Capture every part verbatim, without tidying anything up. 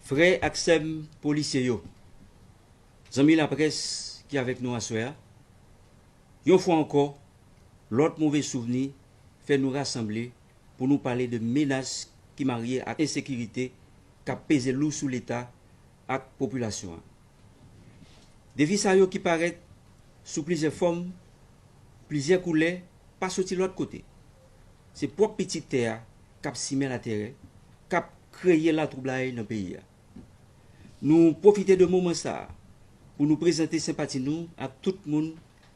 Frè ak sè m polisye yo, zanmi laprès ki avèk nou aswè a, yon fwa ankò, lòt move souvni fè nou rasanble pou nou pale de menas ki marye ak ensekirite k ap peze lou sou Leta ak popilasyon an. Defi sa yo ki parèt sou plizyè fòm, plizyè koulè, pa soti lòt kote. Se pwòp pitit tè a k ap simen latèrè, k ap kreye latwoublay nan peyi a. Nou pwofite de moman sa a pou nou prezante senpati nou ak tout moun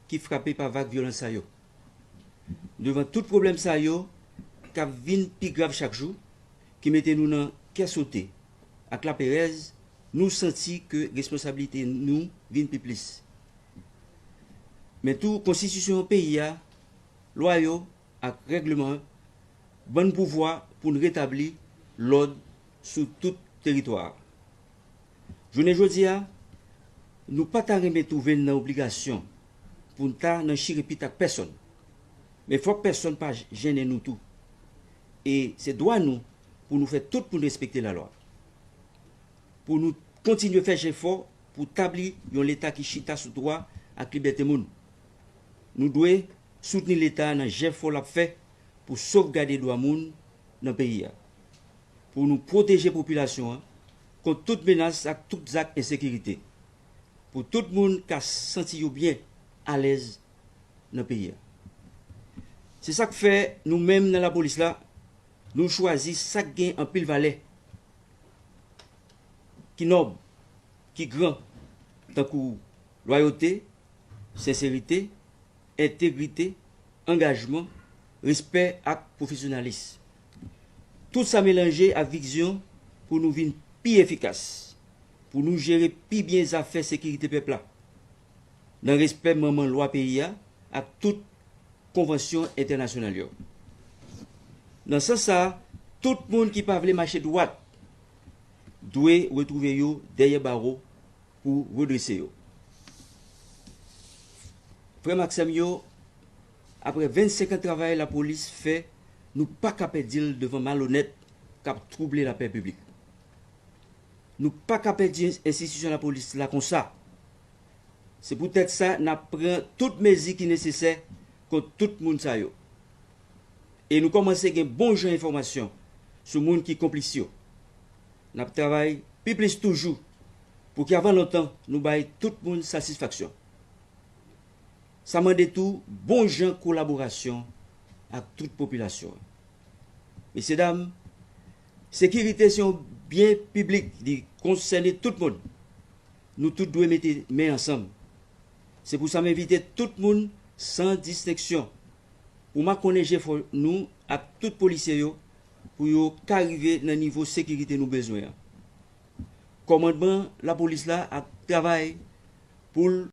ki frape pa vag vyolans sa yo. Devan tout pwoblèm sa yo k ap vin pi grav chak jou, ki mete nou nan kè sote ak laperèz, nou santi ke responsablite nou vin pi plis. Men tou, konstitisyon peyi a, lwa yo ak règleman ban n pouvwa pou n retabli lòd sou tout teritwa a. Jounen jodi a, nou pa ta renmen twouve n nan obligasyon pou n ta nan chire pit ak pèsonn. Men fòk pèsonn pa jennen nou tou. E se dwa nou pou nou fè tout pou n respekte lalwa. Pou nou kontinye fè jefò pou tabli yon Leta ki chita sou dwa ak libète moun. Nou dwe soutni Leta a nan jefò l ap fè pou sovgade dwa moun nan peyi a, pou nou pwoteje popilasyon an kont tout menas ak tout zak ensekirite, pou tout moun ka santi yo byen alèz nan peyi a. Se sa k fè nou menm nan lapolis la, nou chwazi sa k gen anpil valè, ki nòb, ki gran, tankou lwayote, senserite, entegrite, angajman, respè ak pwofesyonalis. Tout sa melanje ak vizyon pou nou vin pi efikas, pou nou jere pi byen zafè sekirite pèp la, nan respè manman lwa peyi a ak tout konvansyon entènasyonal yo. Nan sans sa a, tout moun ki pa vle mache dwat dwe retwouve yo dèyè bawo pou redrese yo. Frè m ak sè m yo, apre vennsenk an travay lapolis fè, nou pa ka pèdi l devan malonèt k ap twouble lapè piblik. Nou pa ka pèdi enstitisyon lapolis la konsa. Se poutèt sa n ap pran tout mezi ki nesesè kont tout moun sa yo. E nou kòmanse gen bon jan enfòmasyon sou moun ki konplis yo. N ap travay pi plis toujou pou ki avan lontan nou bay tout moun satisfaksyon. Sa mande tou bon jan kolaborasyon ak tout popilasyon an. Mesyedam, sekirite se yon byen piblik, li konsène tout moun. Nou tout dwe mete men ansanm. Se pou sa m envite tout moun san distenksyon pou makonnen jefò nou ak tout polisye yo pou yo ka rive nan nivo sekirite nou bezwen an. Kòmandman lapolis la ap travay pou l